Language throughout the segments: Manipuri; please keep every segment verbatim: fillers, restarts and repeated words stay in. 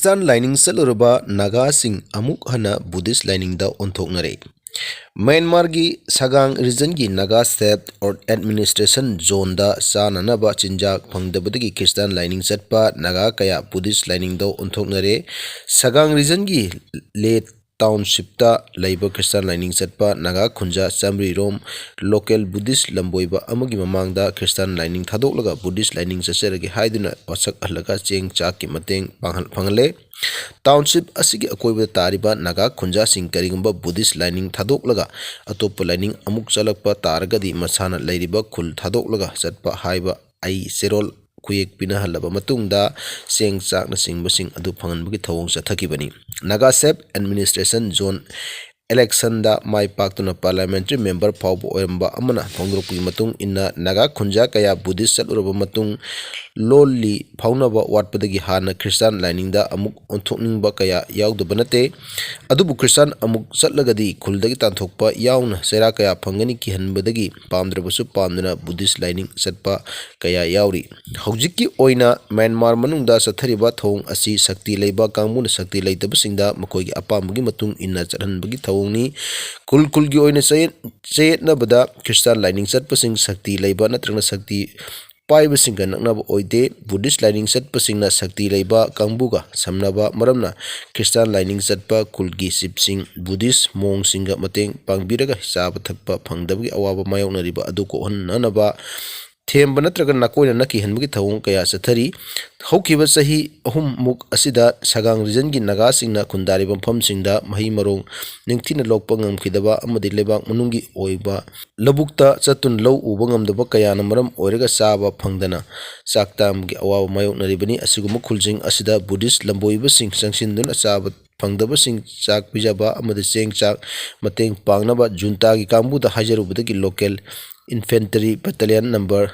ꯈ꯭ꯔꯤꯁꯇꯥꯟ ꯂꯥꯏꯅꯤꯡ ꯆꯠꯂꯨꯔꯕ ꯅꯥꯒꯥꯁꯤꯡ ꯑꯃꯨꯛ ꯍꯟꯅ ꯕꯨꯙꯤꯁ ꯂꯥꯏꯅꯤꯡꯗ ꯑꯣꯟꯊꯣꯛꯅꯔꯦ꯫ ꯃ꯭ꯌꯥꯟꯃꯥꯔꯒꯤ ꯁꯒꯥꯡ ꯔꯤꯖꯟꯒꯤ ꯅꯥꯒꯥ ꯁ꯭ꯇꯦꯠ ꯑꯦꯗꯃꯤꯅꯤꯁꯇ꯭ꯔꯦꯁꯟ ꯖꯣꯟꯗ ꯆꯥꯅꯅꯕ ꯆꯤꯟꯖꯥꯛ ꯐꯪꯗꯕꯗꯒꯤ ꯈ꯭ꯔꯤꯁꯇꯥꯟ ꯂꯥꯏꯅꯤꯡ ꯆꯠꯄ ꯅꯥꯒꯥ ꯀꯌꯥ ꯕꯨꯙꯤꯁ ꯂꯥꯏꯅꯤꯡꯗ ꯑꯣꯟꯊꯣꯛꯅꯔꯦ꯫ ꯁꯒꯥꯡ ꯔꯤꯖꯟꯒꯤ ꯂꯦ ꯇꯥꯎꯟꯁꯤꯞꯇ ꯂꯩꯕ ꯈ꯭ꯔꯤꯁꯇꯥꯟ ꯂꯥꯏꯅꯤꯡ ꯆꯠꯄ ꯅꯥꯒꯥ ꯈꯨꯟꯖꯥ ꯆꯥꯃꯔꯤ ꯔꯣꯝ ꯂꯣꯀꯦꯜ ꯕꯨꯙꯤꯁ ꯂꯝꯕꯣꯏꯕ ꯑꯃꯒꯤ ꯃꯃꯥꯡꯗ ꯈ꯭ꯔꯤꯁꯇꯥꯟ ꯂꯥꯏꯅꯤꯡ ꯊꯥꯗꯣꯛꯂꯒ ꯕꯨꯙꯤꯁ ꯂꯥꯏꯅꯤꯡ ꯆꯠꯆꯔꯒꯦ ꯍꯥꯏꯗꯨꯅ ꯋꯥꯁꯛꯍꯜꯂꯒ ꯆꯦꯡ ꯆꯥꯛꯀꯤ ꯃꯇꯦꯡ ꯄꯥꯡꯍꯜ-, ꯐꯪꯍꯜꯂꯦ꯫ ꯇꯥꯎꯟꯁꯤꯞ ꯑꯁꯤꯒꯤ ꯑꯀꯣꯏꯕꯗ ꯇꯥꯔꯤꯕ ꯅꯥꯒꯥ ꯈꯨꯟꯖꯥꯁꯤꯡ ꯀꯔꯤꯒꯨꯝꯕ ꯕꯨꯙꯤꯁ ꯂꯥꯏꯅꯤꯡ ꯊꯥꯗꯣꯛꯂꯒ ꯑꯇꯣꯞꯄ ꯂꯥꯏꯅꯤꯡ ꯑꯃꯨꯛ ꯆꯠꯂꯛꯄ ꯇꯥꯔꯒꯗꯤ ꯃꯁꯥꯅ ꯂꯩꯔꯤꯕ ꯈꯨꯜ ꯊꯥꯗꯣꯛꯂꯒ ꯆꯠꯄ ꯍꯥꯏꯕ ꯑꯩ ꯆꯦꯔꯣꯜ ꯈꯨꯌꯦꯛ ꯄꯤꯅꯍꯜꯂꯕ ꯃꯇꯨꯡꯗ ꯆꯦꯡ ꯆꯥꯛꯅꯆꯤꯡꯕꯁꯤꯡ ꯑꯗꯨ ꯐꯪꯍꯟꯕꯒꯤ ꯊꯧꯑꯣꯡ ꯆꯠꯊꯈꯤꯕꯅꯤ꯫ ꯅꯥꯒꯥ ꯁꯦꯞ ꯑꯦꯗꯃꯤꯅꯤꯁꯇ꯭ꯔꯦꯁꯟ ꯖꯣꯟ ꯏꯂꯦꯛꯁꯟꯗ ꯃꯥꯏ ꯄꯥꯛꯇꯨꯅ ꯄꯥꯔꯂꯤꯌꯥꯃꯦꯟꯇꯔꯤ ꯃꯦꯝꯕꯔ ꯐꯥꯎꯕ ꯑꯣꯏꯔꯝꯕ ꯑꯃꯅ ꯐꯣꯡꯗꯣꯔꯛꯄꯒꯤ ꯃꯇꯨꯡ ꯏꯟꯅ, ꯅꯥꯒꯥ ꯈꯨꯟꯖꯥ ꯀꯌꯥ ꯕꯨꯙꯤꯁ ꯆꯠꯂꯨꯔꯕ ꯃꯇꯨꯡ ꯂꯣꯜꯂꯤ ꯐꯥꯎꯅꯕ ꯋꯥꯠꯄꯗꯒꯤ ꯍꯥꯟꯅ ꯈ꯭ꯔꯤꯁꯇꯥꯟ ꯂꯥꯏꯅꯤꯡꯗ ꯑꯃꯨꯛ ꯑꯣꯟꯊꯣꯛꯅꯤꯡꯕ ꯀꯌꯥ ꯌꯥꯎꯗꯕ ꯅꯠꯇꯦ꯫ ꯑꯗꯨꯕꯨ ꯈ꯭ꯔꯤꯁꯇꯥꯟ ꯑꯃꯨꯛ ꯆꯠꯂꯒꯗꯤ ꯈꯨꯜꯗꯒꯤ ꯇꯥꯟꯊꯣꯛꯄ ꯌꯥꯎꯅ ꯆꯩꯔꯥꯛ ꯀꯌꯥ ꯐꯪꯒꯅꯤ ꯀꯤꯍꯟꯕꯗꯒꯤ ꯄꯥꯝꯗ꯭ꯔꯕꯁꯨ ꯄꯥꯝꯗꯅ ꯕꯨꯙꯤꯁ ꯂꯥꯏꯅꯤꯡ ꯆꯠꯄ ꯀꯌꯥ ꯌꯥꯎꯔꯤ꯫ ꯍꯧꯖꯤꯛꯀꯤ ꯑꯣꯏꯅ ꯃ꯭ꯌꯥꯟꯃꯥꯔ ꯃꯅꯨꯡꯗ ꯆꯠꯊꯔꯤꯕ ꯊꯧꯑꯣꯡ ꯑꯁꯤ ꯁꯛꯇꯤ ꯂꯩꯕ ꯀꯥꯡꯕꯨꯅ ꯁꯛꯇꯤ ꯂꯩꯇꯕꯁꯤꯡꯗ ꯃꯈꯣꯏꯒꯤ ꯑꯄꯥꯝꯕꯒꯤ ꯃꯇꯨꯡ ꯏꯟꯅ ꯆꯠꯍꯟꯕꯒꯤ ꯊꯧꯑꯣꯡꯅꯤ꯫ ꯈꯨꯜ ꯈꯨꯜꯒꯤ ꯑꯣꯏꯅ ꯆꯌꯦꯠ-, ꯆꯌꯦꯠꯅꯕꯗ ꯈ꯭ꯔꯤꯁꯇꯥꯟ ꯂꯥꯏꯅꯤꯡ ꯆꯠꯄꯁꯤꯡ ꯁꯛꯇꯤ ꯂꯩꯕ ꯅꯠꯇ꯭ꯔꯒꯅ ꯁꯛꯇꯤ ꯄꯥꯏꯕꯁꯤꯡꯒ ꯅꯛꯅꯕ ꯑꯣꯏꯗꯦ꯫ ꯕꯨꯙꯤꯁ ꯂꯥꯏꯅꯤꯡ ꯆꯠꯄꯁꯤꯡꯅ ꯁꯛꯇꯤ ꯂꯩꯕ ꯀꯥꯡꯕꯨꯒ ꯁꯝꯅꯕ ꯃꯔꯝꯅ ꯈ꯭ꯔꯤꯁꯇꯥꯟ ꯂꯥꯏꯅꯤꯡ ꯆꯠꯄ ꯈꯨꯜꯒꯤ ꯆꯤꯞꯁꯤꯡ ꯕꯨꯙꯤꯁ ꯃꯣꯡꯁꯤꯡꯒ ꯃꯇꯦꯡ ꯄꯥꯡꯕꯤꯔꯒ ꯆꯥꯕ ꯊꯛꯄ ꯐꯪꯗꯕꯒꯤ ꯑꯋꯥꯕ ꯃꯥꯌꯣꯛꯅꯔꯤꯕ ꯑꯗꯨ ꯀꯣꯛꯍꯟꯅꯅꯕ ꯊꯦꯝꯕ ꯅꯠꯇ꯭ꯔꯒ ꯅꯥꯀꯣꯏꯅꯅ ꯀꯤꯍꯟꯕꯒꯤ ꯊꯧꯑꯣꯡ ꯀꯌꯥ ꯆꯠꯊꯔꯤ꯫ ꯍꯧꯈꯤꯕ ꯆꯍꯤ ꯑꯍꯨꯝꯃꯨꯛ ꯑꯁꯤꯗ ꯁꯒꯥꯡ ꯔꯤꯖꯟꯒꯤ ꯅꯥꯒꯥꯁꯤꯡꯅ ꯈꯨꯟꯗꯥꯔꯤꯕ ꯃꯐꯝꯁꯤꯡꯗ ꯃꯍꯩ ꯃꯔꯣꯡ ꯅꯤꯡꯊꯤꯅ ꯂꯣꯛꯄ ꯉꯝꯈꯤꯗꯕ ꯑꯃꯗꯤ ꯂꯩꯕꯥꯛ ꯃꯅꯨꯡꯒꯤ ꯑꯣꯏꯕ ꯂꯧꯕꯨꯛꯇ ꯆꯠꯇꯨꯅ ꯂꯧ ꯎꯕ ꯉꯝꯗꯕ ꯀꯌꯥꯅ ꯃꯔꯝ ꯑꯣꯏꯔꯒ ꯆꯥꯕ ꯐꯪꯗꯅ ꯆꯥꯛ ꯇꯥꯡꯕꯒꯤ ꯑꯋꯥꯕ ꯃꯥꯌꯣꯛꯅꯔꯤꯕꯅꯤ꯫ ꯑꯁꯤꯒꯨꯝꯕ ꯈꯨꯜꯁꯤꯡ ꯑꯁꯤꯗ ꯕꯨꯙꯤꯁ ꯂꯝꯕꯣꯏꯕꯁꯤꯡ ꯆꯪꯁꯤꯟꯗꯨꯅ ꯆꯥꯕ ꯐꯪꯗꯕꯁꯤꯡ ꯆꯥꯛ ꯄꯤꯖꯕ ꯑꯃꯗꯤ ꯆꯦꯡ ꯆꯥꯛ ꯃꯇꯦꯡ ꯄꯥꯡꯅꯕ ꯖꯨꯟꯇꯥꯒꯤ ꯀꯥꯡꯕꯨꯗ ꯍꯥꯏꯖꯔꯨꯕꯗꯒꯤ ꯂꯣꯀꯦꯜ ꯏꯟꯐꯦꯟꯇꯔꯤ ꯕꯦꯇꯥꯂꯤꯌꯟ ꯅꯝꯕꯔ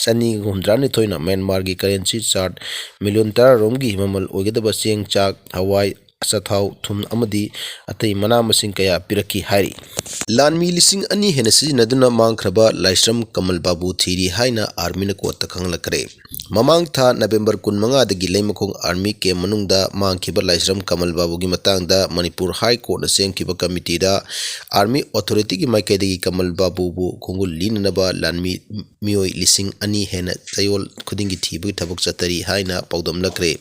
ꯆꯅꯤꯒ ꯍꯨꯝꯗ꯭ꯔꯥꯅꯤꯊꯣꯏꯅ ꯃ꯭ꯌꯥꯟꯃꯥꯔꯒꯤ ꯀꯔꯦꯟꯁꯤ ꯆꯥꯔꯠ ꯃꯤꯂꯤꯌꯟ ꯇꯔꯥꯔꯣꯝꯒꯤ ꯃꯃꯜ ꯑꯣꯏꯒꯗꯕ ꯆꯦꯡ ꯆꯥꯛ ꯍꯋꯥꯏ ꯑꯆꯥꯊꯥꯎ, ꯊꯨꯝ ꯑꯃꯗꯤ ꯑꯇꯩ ꯃꯅꯥ ꯃꯁꯤꯡ ꯀꯌꯥ ꯄꯤꯔꯛꯈꯤ ꯍꯥꯏꯔꯤ꯫ ꯂꯥꯟꯃꯤ ꯂꯤꯁꯤꯡ ꯑꯅꯤ ꯍꯦꯟꯅ ꯁꯤꯖꯤꯟꯅꯗꯨꯅ ꯃꯥꯡꯈ꯭ꯔꯕ ꯂꯥꯏꯁ꯭ꯔꯝ ꯀꯃꯜ ꯕꯥꯕꯨ ꯊꯤꯔꯤ ꯍꯥꯏꯅ ꯑꯥꯔꯃꯤꯅ ꯀꯣꯔꯠꯇ ꯈꯪꯂꯛꯈ꯭ꯔꯦ꯫ ꯃꯃꯥꯡ ꯊꯥ ꯅꯕꯦꯝꯕꯔ ꯀꯨꯟꯃꯉꯥꯗꯒꯤ ꯂꯩꯃꯈꯣꯡ ꯑꯥꯔꯃꯤ ꯀꯦꯝ ꯃꯅꯨꯡꯗ ꯃꯥꯡꯈꯤꯕ ꯂꯥꯏꯁ꯭ꯔꯝ ꯀꯃꯜ ꯕꯥꯕꯨꯒꯤ ꯃꯇꯥꯡꯗ ꯃꯅꯤꯄꯨꯔ ꯍꯥꯏ ꯀꯣꯔꯠꯅ ꯁꯦꯝꯈꯤꯕ ꯀꯃꯤꯇꯤꯗ ꯑꯥꯔꯃꯤ ꯑꯣꯊꯣꯔꯤꯇꯤꯒꯤ ꯃꯥꯏꯀꯩꯗꯒꯤ ꯀꯃꯜ ꯕꯥꯕꯨꯕꯨ ꯈꯣꯡꯒꯨꯜ ꯂꯤꯅꯅꯕ ꯂꯥꯟꯃꯤ ꯃꯤꯑꯣꯏ ꯂꯤꯁꯤꯡ ꯑꯅꯤ ꯍꯦꯟꯅ ꯆꯌꯣꯜ ꯈꯨꯗꯤꯡꯒꯤ ꯊꯤꯕꯒꯤ ꯊꯕꯛ ꯆꯠꯊꯔꯤ ꯍꯥꯏꯅ ꯄꯥꯎꯗꯝꯂꯛꯈ꯭ꯔꯦ꯫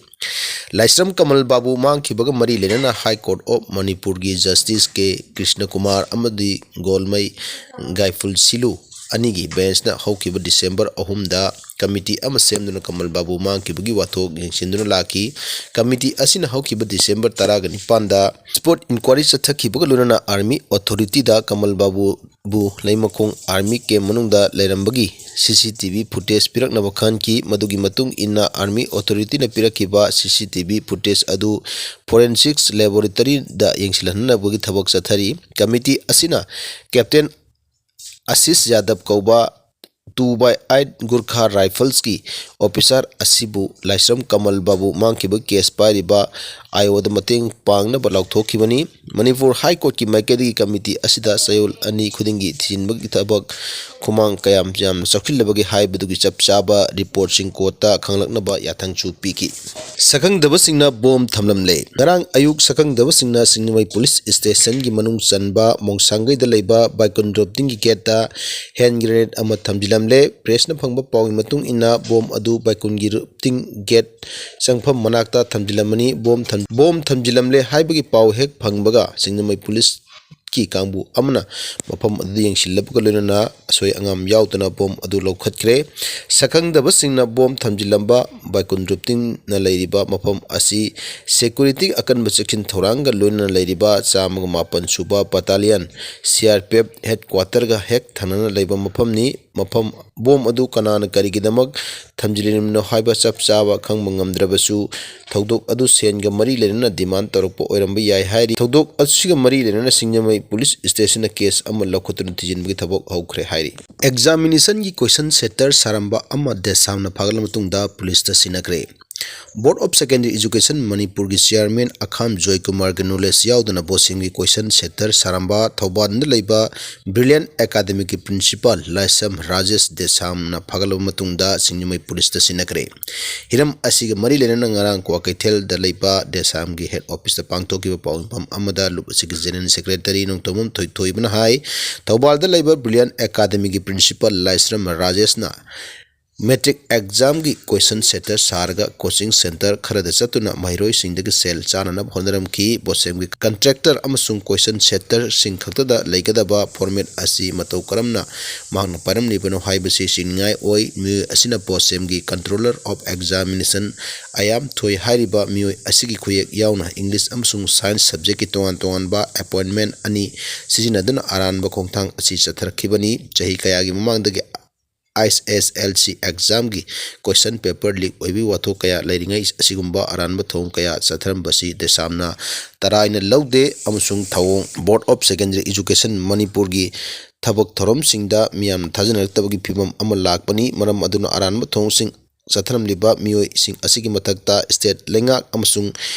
ꯂꯥꯏꯁ꯭ꯔꯝ ꯀꯃꯜ ꯕꯥꯕꯨ ꯃꯥꯡꯈꯤꯕꯒ ꯃꯔꯤ ꯂꯩꯅꯅ ꯍꯥꯏ ꯀꯣꯔꯠ ꯑꯣꯐ ꯃꯅꯤꯄꯨꯔꯒꯤ ꯖꯁꯇꯤꯁ ꯀꯦ ꯀ꯭ꯔꯤꯁꯅꯀꯨꯃꯥꯔ ꯑꯃꯗꯤ ꯒꯣꯜꯃꯩ ꯒꯥꯏꯐꯨꯜ ꯁꯤꯂꯨ ꯑꯅꯤꯒꯤ ꯕꯦꯟꯁꯅ ꯍꯧꯈꯤꯕ ꯗꯤꯁꯦꯝꯕꯔ ꯑꯍꯨꯝꯗ ꯀꯃꯤꯇꯤ ꯑꯃ ꯁꯦꯝꯗꯨꯅ ꯀꯃꯜ ꯕꯥꯕꯨ ꯃꯥꯡꯈꯤꯕꯒꯤ ꯋꯥꯊꯣꯛ ꯌꯦꯡꯁꯤꯟꯗꯨꯅ ꯂꯥꯛꯈꯤ꯫ ꯀꯃꯤꯇꯤ ꯑꯁꯤꯅ ꯍꯧꯈꯤꯕ ꯗꯤꯁꯦꯝꯕꯔ ꯇꯔꯥꯒ ꯅꯤꯄꯥꯟꯗ ꯁ꯭ꯄꯣꯠ ꯏꯟꯀ꯭ꯋꯥꯔꯤ ꯆꯠꯊꯈꯤꯕꯒ ꯂꯣꯏꯅꯅ ꯑꯥꯔꯃꯤ ꯑꯣꯊꯣꯔꯤꯇꯤꯗ ꯀꯃꯜ ꯕꯥꯕꯨꯕꯨ ꯂꯩꯃꯈꯣꯡ ꯑꯥꯔꯃꯤ ꯀꯦꯝ ꯃꯅꯨꯡꯗ ꯂꯩꯔꯝꯕꯒꯤ ꯁꯤ ꯁꯤ ꯇꯤ ꯚꯤ ꯐꯨꯇꯦꯖ ꯄꯤꯔꯛꯅꯕ ꯈꯟꯈꯤ꯫ ꯃꯗꯨꯒꯤ ꯃꯇꯨꯡ ꯏꯟꯅ ꯑꯥꯔꯃꯤ ꯑꯣꯊꯣꯔꯤꯇꯤꯅ ꯄꯤꯔꯛꯈꯤꯕ ꯁꯤ ꯁꯤ ꯇꯤ ꯚꯤ ꯐꯨꯇꯦꯖ ꯑꯗꯨ ꯐꯣꯔꯦꯟꯁꯤꯛꯁ ꯂꯦꯕꯣꯔꯦꯇꯔꯤꯗ ꯌꯦꯡꯁꯤꯜꯍꯟꯅꯕꯒꯤ ꯊꯕꯛ ꯆꯠꯊꯔꯤ꯫ ꯀꯃꯤꯇꯤ ꯑꯁꯤꯅ ꯀꯦꯞꯇꯦꯟ ꯑꯁꯤꯁ ꯌꯥꯗꯕ ꯀꯧꯕ ꯇꯨ ꯕꯥꯏ ꯑꯩꯠ ꯒꯨꯔꯈꯥ ꯔꯥꯏꯐꯜꯁꯀꯤ ꯑꯣꯐꯤꯁꯥꯔ ꯑꯁꯤꯕꯨ ꯂꯥꯏꯁ꯭ꯔꯝ ꯀꯃꯜ ꯕꯥꯕꯨ ꯃꯥꯡꯈꯤꯕ ꯀꯦꯁ ꯄꯥꯏꯔꯤꯕ ꯑꯥꯏ ꯑꯣꯗ ꯃꯇꯦꯡ ꯄꯥꯡꯅꯕ ꯂꯥꯎꯊꯣꯛꯈꯤꯕꯅꯤ꯫ ꯃꯅꯤꯄꯨꯔ ꯍꯥꯏ ꯀꯣꯔꯠꯀꯤ ꯃꯥꯏꯀꯩꯗꯒꯤ ꯀꯃꯤꯇꯤ ꯑꯁꯤꯗ ꯆꯌꯣꯜ ꯑꯅꯤ ꯈꯨꯗꯤꯡꯒꯤ ꯊꯤꯖꯤꯟꯕꯒꯤ ꯊꯕꯛ ꯈꯨꯃꯥꯡ ꯀꯌꯥꯝ ꯌꯥꯝꯅ ꯆꯥꯎꯁꯤꯜꯂꯕꯒꯦ ꯍꯥꯏꯕꯗꯨꯒꯤ ꯆꯞ ꯆꯥꯕ ꯔꯤꯄꯣꯔꯠꯁꯤꯡ ꯀꯣꯔꯠꯇ ꯈꯪꯂꯛꯅꯕ ꯌꯥꯊꯪꯁꯨ ꯄꯤꯈꯤ꯫ ꯁꯛꯈꯪꯗꯕꯁꯤꯡꯅ ꯕꯣꯝ ꯊꯝꯂꯝꯂꯦ꯫ ꯉꯔꯥꯡ ꯑꯌꯨꯛ ꯁꯛꯈꯪꯗꯕꯁꯤꯡꯅ ꯁꯤꯡꯖꯃꯩ ꯄꯨꯂꯤꯁ ꯁ꯭ꯇꯦꯁꯟꯒꯤ ꯃꯅꯨꯡ ꯆꯟꯕ ꯃꯣꯡꯁꯥꯡꯒꯩꯗ ꯂꯩꯕ ꯕꯥꯏꯀꯨꯟꯗ꯭ꯔꯣꯞꯇꯤꯡꯒꯤ ꯒꯦꯠꯇ ꯍꯦꯟ ꯒ꯭ꯔꯦꯅꯦꯗ ꯑꯃ ꯊꯝꯖꯤꯜꯂꯝꯂꯦ꯫ ꯄ꯭ꯔꯦꯁꯅ ꯐꯪꯕ ꯄꯥꯎꯒꯤ ꯃꯇꯨꯡ ꯏꯟꯅ ꯕꯣꯝ ꯑꯗꯨ ꯕꯥꯏꯀꯨꯟꯒꯤ ꯔꯨꯞꯇꯤꯡ ꯒꯦꯠ ꯆꯪꯐꯝ ꯃꯅꯥꯛꯇ ꯊꯝꯖꯤꯜꯂꯝꯃꯅꯤ꯫ ꯕꯣꯝ ꯊꯝ-, ꯕꯣꯝ ꯊꯝꯖꯤꯜꯂꯝꯂꯦ ꯍꯥꯏꯕꯒꯤ ꯄꯥꯎ ꯍꯦꯛ ꯐꯪꯕꯒ ꯁꯤꯡꯖꯃꯩ ꯄꯨꯂꯤꯁꯀꯤ ꯀꯥꯡꯕꯨ ꯑꯃꯅ ꯃꯐꯝ ꯑꯗꯨꯗ ꯌꯦꯡꯁꯤꯜꯂꯛꯄꯒ ꯂꯣꯏꯅꯅ ꯑꯁꯣꯏ ꯑꯉꯥꯝ ꯌꯥꯎꯗꯅ ꯕꯣꯝ ꯑꯗꯨ ꯂꯧꯈꯠꯈ꯭ꯔꯦ꯫ ꯁꯛꯈꯪꯗꯕꯁꯤꯡꯅ ꯕꯣꯝ ꯊꯝꯖꯤꯜꯂꯝꯕ ꯕꯥꯏꯀꯨꯟꯗ꯭ꯔꯣꯞꯇꯤꯡꯅ ꯂꯩꯔꯤꯕ ꯃꯐꯝ ꯑꯁꯤ ꯁꯦꯀ꯭ꯌꯨꯔꯤꯇꯤ ꯑꯀꯟꯕ ꯆꯦꯛꯁꯤꯟ ꯊꯧꯔꯥꯡꯒ ꯂꯣꯏꯅꯅ ꯂꯩꯔꯤꯕ ꯆꯥꯝꯃꯒ ꯃꯥꯄꯟ ꯁꯨꯕ battalion C R P F ꯍꯦꯗꯀ꯭ꯋꯥꯇꯔꯒ ꯍꯦꯛ ꯊꯪꯅꯅ ꯂꯩꯕ ꯃꯐꯝꯅꯤ꯫ ꯃꯐꯝ, ꯕꯣꯝ ꯑꯗꯨ ꯀꯅꯥꯅ ꯀꯔꯤꯒꯤꯗꯃꯛ ꯊꯝꯖꯤꯜꯂꯤꯕꯅꯣ ꯍꯥꯏꯕ ꯆꯞ ꯆꯥꯕ ꯈꯪꯕ ꯉꯝꯗ꯭ꯔꯕꯁꯨ, ꯊꯧꯗꯣꯛ ꯑꯗꯨ ꯁꯦꯟꯒ ꯃꯔꯤ ꯂꯩꯅꯅ ꯗꯤꯃꯥꯟ ꯇꯧꯔꯛꯄ ꯑꯣꯏꯔꯝꯕ ꯌꯥꯏ ꯍꯥꯏꯔꯤ꯫ ꯊꯧꯗꯣꯛ ꯑꯁꯤꯒ ꯃꯔꯤ ꯂꯩꯅꯅ ꯁꯤꯡꯖꯃꯩ ꯄꯨꯂꯤꯁ ꯁ꯭ꯇꯦꯁꯟꯅ ꯀꯦꯁ ꯑꯃ ꯂꯧꯈꯠꯇꯨꯅ ꯊꯤꯖꯤꯟꯕꯒꯤ ꯊꯕꯛ ꯍꯧꯈ꯭ꯔꯦ ꯍꯥꯏꯔꯤ꯫ ꯑꯦꯛꯖꯥꯃꯤꯅꯦꯁꯟꯒꯤ ꯀꯣꯏꯁꯟ ꯁꯦꯠꯇꯔ ꯁꯥꯔꯝꯕ ꯑꯃ ꯗꯦꯁꯥꯝꯅ ꯐꯥꯒꯠꯂꯕ ꯃꯇꯨꯡꯗ ꯄꯨꯂꯤꯁꯇ ꯁꯤꯟꯅꯈ꯭ꯔꯦ꯫ Board of Secondary Education ꯃꯅꯤꯄꯨꯔꯒꯤ ꯆꯤꯌꯥꯔꯃꯦꯟ ꯑꯈꯥꯝ ꯖꯣꯏꯀꯨꯃꯥꯔꯒꯤ ꯅꯣꯂꯦꯖ ꯌꯥꯎꯗꯅ ꯕꯣꯁꯦꯝꯒꯤ ꯀꯣꯏꯁꯟ ꯁꯦꯟꯇꯔ ꯁꯥꯔꯝꯕ ꯊꯧꯕꯥꯜꯗ ꯂꯩꯕ ꯕ꯭ꯔꯤꯂꯤꯌꯟ ꯑꯦꯀꯥꯗꯃꯤꯒꯤ ꯄ꯭ꯔꯤꯟꯁꯤꯄꯥꯜ ꯂꯥꯏꯁ꯭ꯔꯝ ꯔꯥꯖꯦꯁ ꯗꯦꯁꯥꯝꯅ ꯐꯥꯒꯠꯂꯕ ꯃꯇꯨꯡꯗ ꯁꯤꯡꯖꯃꯩ ꯄꯨꯂꯤꯁꯇ ꯁꯤꯟꯅꯈ꯭ꯔꯦ꯫ ꯍꯤꯔꯝ ꯑꯁꯤꯒ ꯃꯔꯤ ꯂꯩꯅꯅ ꯉꯔꯥꯡ ꯀ꯭ꯋꯥꯀꯩꯊꯦꯜꯗ ꯂꯩꯕ ꯗꯦꯁꯥꯝꯒꯤ ꯍꯦꯗ ꯑꯣꯐꯤꯁꯇ ꯄꯥꯡꯊꯣꯛꯈꯤꯕ ꯄꯥꯎꯗꯝꯐꯝ ꯑꯃꯗ ꯂꯨꯞ ꯑꯁꯤꯒꯤ ꯖꯦꯅꯔꯦꯜ ꯁꯦꯀ꯭ꯔꯦꯇꯔꯤ ꯅꯣꯡꯊꯣꯝꯕꯝ ꯊꯣꯏꯊꯣꯏꯕꯅ ꯍꯥꯏ, ꯊꯧꯕꯥꯜꯗ ꯂꯩꯕ ꯕ꯭ꯔꯤꯂꯤꯌꯟ ꯑꯦꯀꯥꯗꯃꯤꯒꯤ ꯄ꯭ꯔꯤꯟꯁꯤꯄꯥꯜ ꯂꯥꯏꯁ꯭ꯔꯝ ꯔꯥꯖꯦꯁꯅ ꯃꯦꯇ꯭ꯔꯤꯛ ꯑꯦꯛꯖꯥꯝꯒꯤ ꯀꯣꯏꯁꯟ ꯁꯦꯟꯇꯔ ꯁꯥꯔꯒ ꯀꯣꯆꯤꯡ ꯁꯦꯟꯇꯔ ꯈꯔꯗ ꯆꯠꯇꯨꯅ ꯃꯍꯩꯔꯣꯏꯁꯤꯡꯗꯒꯤ ꯁꯦꯜ ꯆꯥꯅꯅꯕ ꯍꯣꯠꯅꯔꯝꯈꯤ꯫ ꯕꯣꯁꯦꯝꯒꯤ ꯀꯟꯇ꯭ꯔꯦꯛꯇꯔ ꯑꯃꯁꯨꯡ ꯀꯣꯏꯁꯟ ꯁꯦꯟꯇꯔꯁꯤꯡ ꯈꯛꯇꯗ ꯂꯩꯒꯗꯕ ꯐꯣꯔꯃꯦꯠ ꯑꯁꯤ ꯃꯇꯧ ꯀꯔꯝꯅ ꯃꯍꯥꯛꯅ ꯄꯥꯏꯔꯝꯂꯤꯕꯅꯣ ꯍꯥꯏꯕꯁꯤ ꯁꯤꯡꯅꯤꯡꯉꯥꯏ ꯑꯣꯏ꯫ ꯃꯤꯑꯣꯏ ꯑꯁꯤꯅ ꯕꯣꯁꯦꯝꯒꯤ Controller of Examination ꯑꯌꯥꯝ ꯊꯣꯏ ꯍꯥꯏꯔꯤꯕ ꯃꯤꯑꯣꯏ ꯑꯁꯤꯒꯤ ꯈꯨꯌꯦꯛ ꯌꯥꯎꯅ ꯏꯪꯂꯤꯁ ꯑꯃꯁꯨꯡ ꯁꯥꯏꯟꯁ ꯁꯕꯖꯦꯛꯀꯤ ꯇꯣꯉꯥꯟ ꯇꯣꯉꯥꯟꯕ ꯑꯦꯄꯣꯏꯟꯃꯦꯟ ꯑꯅꯤ ꯁꯤꯖꯤꯟꯅꯗꯨꯅ ꯑꯔꯥꯟꯕ ꯈꯣꯡꯊꯥꯡ ꯑꯁꯤ ꯆꯠꯊꯔꯛꯈꯤꯕꯅꯤ꯫ ꯆꯍꯤ ꯀꯌꯥꯒꯤ ꯃꯃꯥꯡꯗꯒꯤ ꯑꯥꯏ ꯑꯦꯁ ꯑꯦꯜ ꯁꯤ ꯑꯦꯛꯖꯥꯝꯒꯤ ꯀꯣꯏꯁꯟ ꯄꯦꯄꯔ ꯂꯤꯛ ꯑꯣꯏꯕꯒꯤ ꯋꯥꯊꯣꯛ ꯀꯌꯥ ꯂꯩꯔꯤꯉꯩ ꯑꯁꯤꯒꯨꯝꯕ ꯑꯔꯥꯟꯕ ꯊꯧꯑꯣꯡ ꯀꯌꯥ ꯆꯠꯊꯔꯝꯕꯁꯤ ꯗꯦꯁꯥꯝꯅ ꯇꯔꯥꯏꯅ ꯂꯧꯗꯦ ꯑꯃꯁꯨꯡ ꯊꯧꯑꯣꯡ Board of Secondary Education ꯃꯅꯤꯄꯨꯔꯒꯤ ꯊꯕꯛ ꯊꯧꯔꯝꯁꯤꯡꯗ ꯃꯤꯌꯥꯝꯅ ꯊꯥꯖꯅꯔꯛꯇꯕꯒꯤ ꯐꯤꯚꯝ ꯑꯃ ꯂꯥꯛꯄꯅꯤ꯫ ꯃꯔꯝ ꯑꯗꯨꯅ ꯑꯔꯥꯟꯕ ꯊꯧꯑꯣꯡꯁꯤꯡ ꯆꯠꯊꯔꯝꯂꯤꯕ ꯃꯤꯑꯣꯏꯁꯤꯡ ꯑꯁꯤꯒꯤ ꯃꯊꯛꯇ ꯁ꯭ꯇꯦꯠ ꯂꯩꯉꯥꯛ ꯑꯃꯁꯨꯡ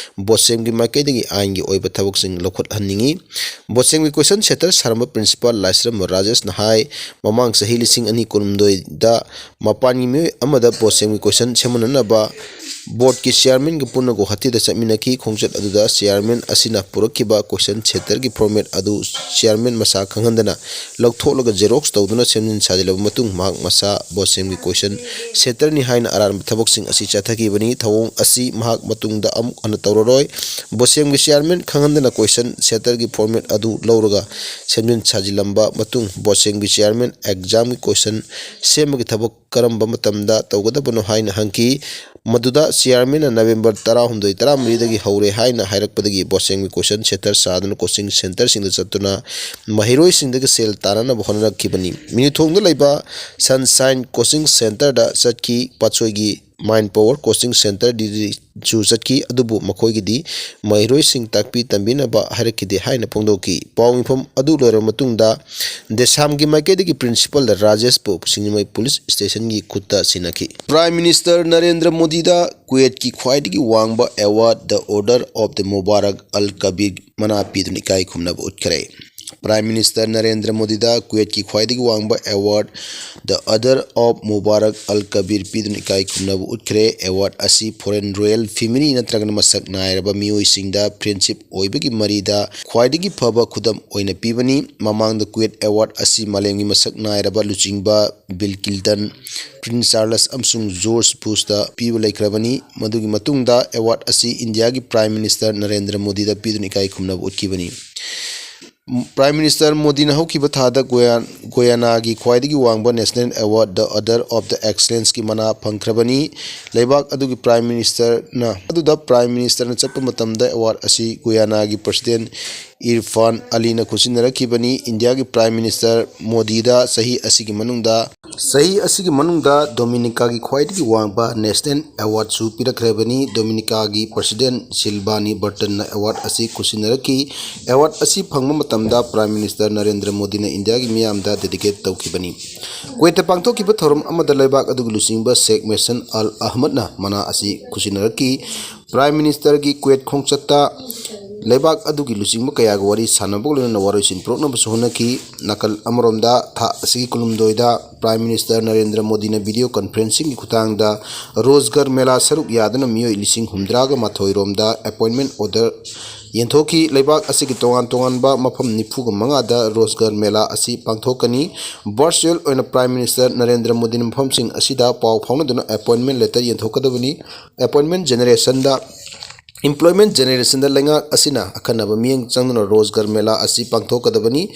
ꯕꯣꯁꯦꯝꯒꯤ ꯃꯥꯏꯀꯩꯗꯒꯤ ꯑꯥꯏꯟꯒꯤ ꯑꯣꯏꯕ ꯊꯕꯛꯁꯤꯡ ꯂꯧꯈꯠꯍꯟꯅꯤꯡꯏ꯫ ꯕꯣꯁꯦꯝꯒꯤ ꯀꯣꯏꯁꯟ ꯁꯦꯟꯇꯔ ꯁꯥꯔꯝꯕ ꯄ꯭ꯔꯤꯟꯁꯤꯄꯥꯜ ꯂꯥꯏꯁ꯭ꯔꯝ ꯔꯥꯖꯦꯁꯅ ꯍꯥꯏ, ꯃꯃꯥꯡ ꯆꯍꯤ ꯂꯤꯁꯤꯡ ꯑꯅꯤ ꯀꯨꯟꯍꯨꯝꯗꯣꯏꯗ ꯃꯄꯥꯟꯒꯤ ꯃꯤꯑꯣꯏ ꯑꯃꯗ ꯕꯣꯁꯦꯝꯒꯤ ꯀꯣꯏꯁꯟ ꯁꯦꯝꯍꯟꯅꯅꯕ ꯕꯣꯔꯗꯀꯤ ꯆꯤꯌꯥꯔꯃꯦꯟꯒ ꯄꯨꯟꯅ ꯒꯨꯋꯥꯍꯥꯇꯤꯗ ꯆꯠꯃꯤꯟꯅꯈꯤ꯫ ꯈꯣꯡꯆꯠ ꯑꯗꯨꯗ ꯆꯤꯌꯥꯔꯃꯦꯟ ꯑꯁꯤꯅ ꯄꯨꯔꯛꯈꯤꯕ ꯀꯣꯏꯁꯟ ꯁꯦꯟꯇꯔꯒꯤ ꯐꯣꯔꯃꯦꯠ ꯑꯗꯨ ꯆꯤꯌꯥꯔꯃꯦꯟ ꯃꯁꯥ ꯈꯪꯍꯟꯗꯅ ꯂꯧꯊꯣꯛꯂꯒ ꯖꯦꯔꯣꯛꯁ ꯇꯧꯗꯨꯅ ꯁꯦꯝꯖꯤꯟ ꯁꯥꯖꯤꯜꯂꯕ ꯃꯇꯨꯡ ꯃꯍꯥꯛ ꯃꯁꯥ ꯕꯣꯁꯦꯝꯒꯤ ꯀꯣꯏꯁꯟ ꯁꯦꯟꯇꯔꯅꯤ ꯍꯥꯏꯅ ꯑꯔꯥꯟꯕ ꯊꯕꯛꯁꯤꯡ ꯑꯁꯤ ꯆꯠꯊꯈꯤꯕꯅꯤ꯫ ꯊꯧꯑꯣꯡ ꯑꯁꯤ ꯃꯍꯥꯛ ꯃꯇꯨꯡꯗ ꯑꯃꯨꯛ ꯍꯟꯅ ꯇꯧꯔꯔꯣꯏ꯫ ꯕꯣꯁꯦꯝꯒꯤ ꯆꯤꯌꯥꯔꯃꯦꯟ ꯈꯪꯍꯟꯗꯅ ꯀꯣꯏꯁꯟ ꯁꯦꯟꯇꯔꯒꯤ ꯐꯣꯔꯃꯦꯠ ꯑꯗꯨ ꯂꯧꯔꯒ ꯁꯦꯝꯖꯤꯟ ꯁꯥꯖꯤꯜꯂꯝꯕ ꯃꯇꯨꯡ ꯕꯣꯁꯦꯝꯒꯤ ꯆꯤꯌꯥꯔꯃꯦꯟ ꯑꯦꯛꯖꯥꯝꯒꯤ ꯀꯣꯏꯁꯟ ꯁꯦꯝꯕꯒꯤ ꯊꯕꯛ ꯀꯔꯝꯕ ꯃꯇꯝꯗ ꯇꯧꯒꯗꯕꯅꯣ ꯍꯥꯏꯅ ꯍꯪꯈꯤ꯫ ꯃꯗꯨꯗ ꯆꯤꯌꯥꯔꯃꯦꯟꯅ ꯅꯕꯦꯝꯕꯔ ꯇꯔꯥꯍꯨꯝꯗꯣꯏ, ꯇꯔꯥꯃꯔꯤꯗꯒꯤ ꯍꯧꯔꯦ ꯍꯥꯏꯅ ꯍꯥꯏꯔꯛꯄꯗꯒꯤ ꯕꯣꯁꯦꯝꯒꯤ ꯀꯣꯏꯁꯟ ꯁꯦꯟꯇꯔ ꯁꯥꯗꯨꯅ ꯀꯣꯆꯤꯡ ꯁꯦꯟꯇꯔꯁꯤꯡꯗ ꯆꯠꯇꯨꯅ ꯃꯍꯩꯔꯣꯏꯁꯤꯡꯗꯒꯤ ꯁꯦꯜ ꯇꯥꯟꯅꯅꯕ ꯍꯣꯠꯅꯔꯛꯈꯤꯕꯅꯤ꯫ ꯃꯤꯅꯨꯊꯣꯡꯗ ꯂꯩꯕ ꯁꯟꯁꯥꯏꯟ ꯀꯣꯆꯤꯡ ꯁꯦꯟꯇꯔꯗ ꯆꯠꯈꯤ꯫ ꯄꯥꯠꯁꯣꯏꯒꯤ Mind Power Coaching Center ꯗꯤꯜꯂꯤꯁꯨ ꯆꯠꯈꯤ, ꯑꯗꯨꯕꯨ ꯃꯈꯣꯏꯒꯤꯗꯤ ꯃꯍꯩꯔꯣꯏꯁꯤꯡ ꯇꯥꯛꯄꯤ ꯇꯝꯕꯤꯅꯕ ꯍꯥꯏꯔꯛꯈꯤꯗꯦ ꯍꯥꯏꯅ ꯐꯣꯡꯗꯣꯛꯈꯤ꯫ ꯄꯥꯎ ꯃꯤꯐꯝ ꯑꯗꯨ ꯂꯣꯏꯔꯕ ꯃꯇꯨꯡꯗ ꯗꯦꯁꯥꯝꯒꯤ ꯃꯥꯏꯀꯩꯗꯒꯤ principal ꯔꯥꯖꯦꯁꯄꯨ ꯁꯤꯡꯖꯃꯩ police stationꯒꯤ ꯈꯨꯠꯇ ꯁꯤꯟꯅꯈꯤ꯫ Prime Minister ꯅꯔꯦꯟꯗ꯭ꯔ ꯃꯣꯗꯤꯗ ꯀꯨꯋꯦꯠꯀꯤ ꯈ꯭ꯋꯥꯏꯗꯒꯤ ꯋꯥꯡꯕ award, the Order of the Mubarak Al Kabir ꯃꯅꯥ ꯄꯤꯗꯨꯅ ꯏꯀꯥꯏ ꯈꯨꯝꯅꯕ ꯎꯠꯈ꯭ꯔꯦ꯫ Prime Minister ꯅꯔꯦꯟꯗ꯭ꯔ ꯃꯣꯗꯤꯗ ꯀꯨꯋꯦꯠꯀꯤ ꯈ꯭ꯋꯥꯏꯗꯒꯤ ꯋꯥꯡꯕ award, the Order of Mubarak Al Kabir ꯄꯤꯗꯨꯅ ꯏꯀꯥꯏ ꯈꯨꯝꯅꯕ ꯎꯠꯈ꯭ꯔꯦ꯫ Award ꯑꯁꯤ foreign royal family ꯅꯠꯇ꯭ꯔꯒꯅ ꯃꯁꯛ ꯅꯥꯏꯔꯕ ꯃꯤꯑꯣꯏꯁꯤꯡꯗ friendship ꯑꯣꯏꯕꯒꯤ ꯃꯔꯤꯗ ꯈ꯭ꯋꯥꯏꯗꯒꯤ ꯐꯕ ꯈꯨꯗꯝ ꯑꯣꯏꯅ ꯄꯤꯕꯅꯤ꯫ ꯃꯃꯥꯡꯗ ꯀꯨꯋꯦꯠ award ꯑꯁꯤ ꯃꯥꯂꯦꯝꯒꯤ ꯃꯁꯛ ꯅꯥꯏꯔꯕ ꯂꯨꯆꯤꯡꯕ ꯕꯤꯜ ꯀ꯭ꯂꯤꯟꯇꯟ, ꯄ꯭ꯔꯤꯟꯁ ꯆꯥꯔꯂꯁ ꯑꯃꯁꯨꯡ ꯖꯣꯔꯖ ꯕꯨꯁꯇ ꯄꯤꯕ ꯂꯩꯈ꯭ꯔꯕꯅꯤ꯫ ꯃꯗꯨꯒꯤ ꯃꯇꯨꯡꯗ award ꯑꯁꯤ ꯏꯟꯗꯤꯌꯥꯒꯤ Prime Minister ꯅꯔꯦꯟꯗ꯭ꯔ ꯃꯣꯗꯤꯗ ꯄꯤꯗꯨꯅ ꯏꯀꯥꯏ ꯈꯨꯝꯅꯕ ꯎꯠꯈꯤꯕꯅꯤ꯫ Prime Minister ꯃꯣꯗꯤꯅ ꯍꯧꯈꯤꯕ ꯊꯥꯗ ꯒꯣꯌꯥ-, ꯒꯣꯌꯥꯅꯥꯒꯤ ꯈ꯭ꯋꯥꯏꯗꯒꯤ ꯋꯥꯡꯕ National Award, the Order of the Excellenceꯀꯤ ꯃꯅꯥ ꯐꯪꯈ꯭ꯔꯕꯅꯤ꯫ ꯂꯩꯕꯥꯛ ꯑꯗꯨꯒꯤ Prime Ministerꯅ, ꯑꯗꯨꯗ Prime Ministerꯅ ꯆꯠꯄ ꯃꯇꯝꯗ award ꯑꯁꯤ ꯒꯣꯌꯥꯅꯥꯒꯤ President ꯏꯔꯐꯥꯟ ꯑꯂꯤꯅ ꯈꯨꯠꯁꯤꯟꯅꯔꯛꯈꯤꯕꯅꯤ꯫ ꯏꯟꯗꯤꯌꯥꯒꯤ Prime Minister ꯃꯣꯗꯤꯗ ꯆꯍꯤ ꯑꯁꯤꯒꯤ ꯃꯅꯨꯡꯗ, ꯆꯍꯤ ꯑꯁꯤꯒꯤ ꯃꯅꯨꯡꯗ ꯗꯣꯃꯤꯅꯤꯀꯥꯒꯤ ꯈ꯭ꯋꯥꯏꯗꯒꯤ ꯋꯥꯡꯕ National Awardꯁꯨ ꯄꯤꯔꯛꯈ꯭ꯔꯕꯅꯤ꯫ ꯗꯣꯃꯤꯅꯤꯀꯥꯒꯤ President ꯁꯤꯜꯕꯥꯅꯤ ꯕꯔꯇꯟꯅ award ꯑꯁꯤ ꯈꯨꯠꯁꯤꯟꯅꯔꯛꯈꯤ꯫ Award ꯑꯁꯤ ꯐꯪꯕ ꯃꯇꯝꯗ Prime Minister ꯅꯔꯦꯟꯗ꯭ꯔ ꯃꯣꯗꯤꯅ ꯏꯟꯗꯤꯌꯥꯒꯤ ꯃꯤꯌꯥꯝꯗ dedicate ꯇꯧꯈꯤꯕꯅꯤ꯫ ꯀꯨꯋꯦꯠꯇ ꯄꯥꯡꯊꯣꯛꯈꯤꯕ ꯊꯧꯔꯝ ꯑꯃꯗ ꯂꯩꯕꯥꯛ ꯑꯗꯨꯒꯤ ꯂꯨꯆꯤꯡꯕ ꯁꯦꯈ ꯃꯦꯁꯟ ꯑꯜ ꯑꯍꯃꯗꯅ ꯃꯅꯥ ꯑꯁꯤ ꯈꯨꯠꯁꯤꯟꯅꯔꯛꯈꯤ꯫ Prime Ministerꯒꯤ ꯀꯨꯋꯦꯠ ꯈꯣꯡꯆꯠꯇ ꯂꯩꯕꯥꯛ ꯑꯗꯨꯒꯤ ꯂꯨꯆꯤꯡꯕ ꯀꯌꯥꯒ ꯋꯥꯔꯤ ꯁꯥꯟꯅꯕꯒ ꯂꯣꯏꯅꯅ ꯋꯥꯔꯣꯏꯁꯤꯟ ꯄꯨꯔꯛꯅꯕꯁꯨ ꯍꯣꯠꯅꯈꯤ꯫ ꯅꯥꯀꯜ ꯑꯃꯔꯣꯝꯗ, ꯊꯥ ꯑꯁꯤꯒꯤ ꯀꯨꯟꯍꯨꯝꯗꯣꯏꯗ Prime Minister ꯅꯔꯦꯟꯗ꯭ꯔ ꯃꯣꯗꯤꯅ video conferencingꯒꯤ ꯈꯨꯠꯊꯥꯡꯗ ꯔꯣꯖꯒꯔ ꯃꯦꯂꯥ ꯁꯔꯨꯛ ꯌꯥꯗꯨꯅ ꯃꯤꯑꯣꯏ ꯂꯤꯁꯤꯡ ꯍꯨꯝꯗ꯭ꯔꯥꯒ ꯃꯥꯊꯣꯏ ꯔꯣꯝꯗ appointment order ꯌꯦꯟꯊꯣꯛꯈꯤ꯫ ꯂꯩꯕꯥꯛ ꯑꯁꯤꯒꯤ ꯇꯣꯉꯥꯟ ꯇꯣꯉꯥꯟꯕ ꯃꯐꯝ ꯅꯤꯐꯨꯒ ꯃꯉꯥꯗ ꯔꯣꯖꯒꯔ ꯃꯦꯂꯥ ꯑꯁꯤ ꯄꯥꯡꯊꯣꯛꯀꯅꯤ꯫ Virtual ꯑꯣꯏꯅ Prime Minister ꯅꯔꯦꯟꯗ꯭ꯔ ꯃꯣꯗꯤꯅ ꯃꯐꯝꯁꯤꯡ ꯑꯁꯤꯗ ꯄꯥꯎ ꯐꯥꯎꯅꯗꯨꯅ appointment letter ꯌꯦꯟꯊꯣꯛꯀꯗꯕꯅꯤ꯫ Appointment generationꯗ, employment generationꯗ ꯂꯩꯉꯥꯛ ꯑꯁꯤꯅ ꯑꯈꯟꯅꯕ ꯃꯤꯠꯌꯦꯡ ꯆꯪꯗꯨꯅ ꯔꯣꯖꯒꯔ ꯃꯦꯂꯥ ꯑꯁꯤ ꯄꯥꯡꯊꯣꯛꯀꯗꯕꯅꯤ꯫